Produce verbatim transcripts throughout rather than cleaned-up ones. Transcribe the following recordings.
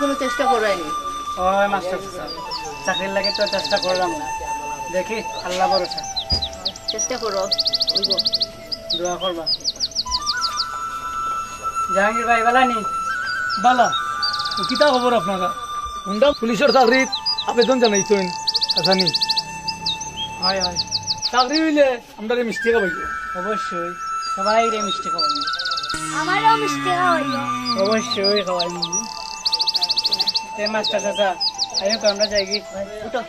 কোনো চেষ্টা করো নি? ওই মাস্টার সাব, চাকরির লাগি তো চেষ্টা করলাম, দেখি আল্লাহ ভরসা। চেষ্টা করো, অইবো। দোয়া করবা। জাহাঙ্গীর ভাই, বালা নি? বালা। তো কিতা খবর আপনারা? হুনলাম পুলিশর চাকরিত আবেদন জানাইছইন, আছানি? হয়, হয়। চাকরি অইলে আমরারে মিষ্টি খাওয়াইও। অবশ্যই, সবাইরে মিষ্টি খাওয়াইমু। আমারেও মিষ্টি খাওয়াইও। অবশ্যই খাওয়াইমু। তে মাস্টার চাচা, আইও তো, আমরা যাইগি। উঠো।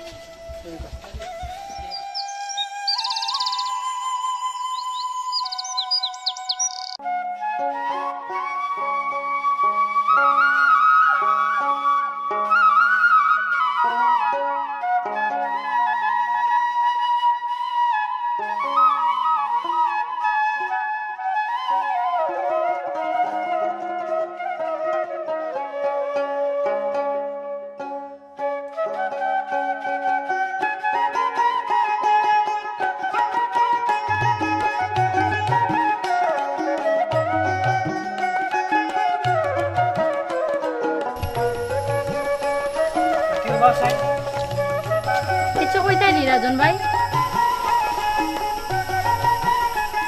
কিচ্ছু কইতায় নি, রাজন ভাই?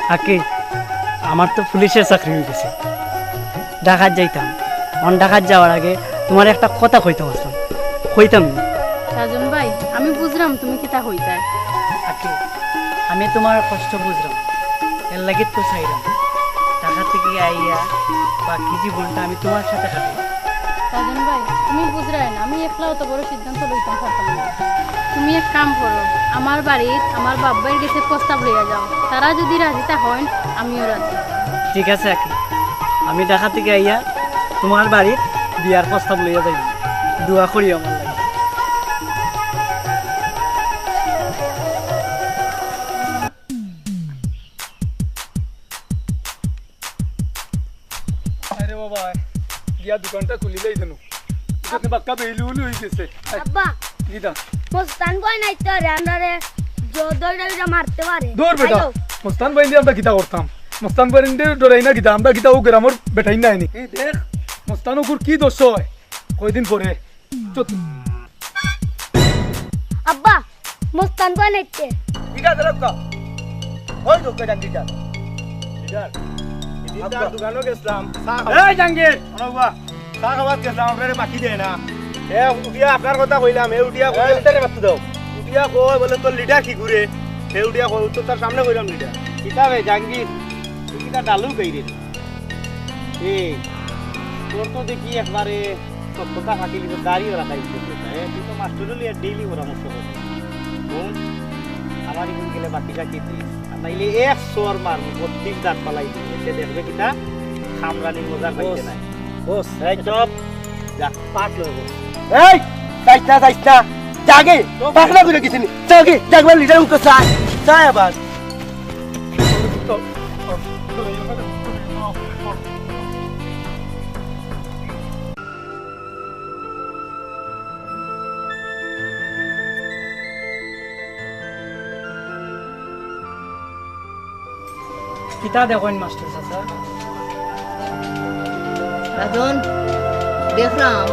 আকি, আমার তো পুলিশর চাকরি অই গেছে, ঢাকাত যাইতাম। অন ঢাকাত যাওয়ার আগে তুমারে একটা কথা কইতাম আছলাম, কইতাম নি? রাজন ভাই, আমি বুঝরাম তুমি কিতা কইতায়। আকি, আমি তুমার কষ্ট বুঝরাম, এরলাগি তো চাইরাম ঢাকা থাকি আইয়া বাকি জীবনটা আমি তুমার সাথে কাটাই। রাজন ভাই, তুমি বুঝরায় না, আমি একলা অত বড় সিদ্ধান্ত লইতাম পারতাম না। তুমি এক কাম করো, আমার বাড়িত আমার বাপ ভাইর গেছে প্রস্তাব লইয়া যাও, তারা যুদি রাজি থাকইন, আমিও রাজি। ঠিক আছে আকি, আমি ঢাকা থাকি আইয়া তুমার বাড়িত বিয়ার প্রস্তাব লইয়া যাইমু, দোয়া করিও আমার লাগি। আরে বাবা, গিয়া দোকানটা খুলিলাই যেন। দোকান বাক্কা বেইলুলু অই গেছে। আব্বা, কিতা? মস্তান ভাই নাই তো রে, আমরারে জো-, দইরা দইরা মারতে পারে। দৌড় বেটা, আইও। মস্তান ভাইরে আমরা কিতা করতাম? মস্তান ভাইরে ডরাই না কিতা? আমরা কিতা অউ গ্রামর বেটাইন নায় নি? এই দেখ, মস্তান অগুর কি দোষ অয়? কয়দিন পরে। চুপ। আব্বা, মস্তান ভাই নাইতে। কিতা দরকার? ওই তো কেডা কিতা? লিডার, লিডার আব্বা। দোকানো গেছলাম, চা খাওয়া। এই জাহাঙ্গীর! অনো বা, চা খাওয়াত গেছলাম, আপনারে বাকি দেয় না। এ উঠিয়া আপনার কথা কইলাম, এ উঠিয়া কয়, এ, তারে বাকি দাও। উঠিয়া কয় বলে, "তোর লিডার কি ঘুরে?" এ উঠিয়া কয়, "তো তার সামনে কইলাম লিডার।" কিতা বে জাহাঙ্গীর, তুই কিতা ডালু কইরে? এ, তোর তো দেখি একবারে সভ্যতা ফাঁকি দিব, দাড়ি ওরা খাই দিতে চায়। এ, তুই তো মাস্টার হলি আর ডেইলি পরামর্শ করিস। হুন, আমার এখন গেলে বাকি কাটি দিস। আর নাইলে এক সোয়ার মার, বত্রিশ দাঁত ফালাই দিবি। এসে দেখবে কিতা, খামরানি মজার পাইতে বস, নাই। বস, এই চুপ। যা। পাক লইব। এই, যাইস না, যাইস না। যাগে, পাকনা করে গেছিনি। যাগে, যাগবার লিডার উঠে চায়। চায় আবার। কিতা দেখইন মাস্টার চাচা? রাজন, দেখরাম,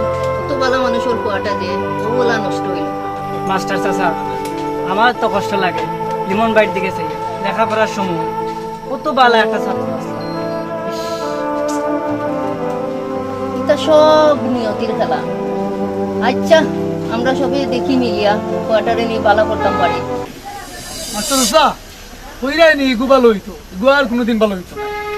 কত বালা মানুষর ফুয়াটা যে, অউ অলা নষ্ট অইল। মাস্টার চাচা, আমার তো কষ্ট লাগে, লিমন ভাইর দিকে চাই, লেখাপড়ার সময়, কত বালা একটা ছাত্র আছিল। ইতা সব নিয়তির খেলা। আচ্ছা, আমরা সবে দেখি মিলিয়া, ফুয়াটারে নি বালা করতাম পারি। মাস্টার চাচা, কইরায় নি, ইগু ভালা অইতো, ইগু আর কুনুদিন ভালা অইতো না।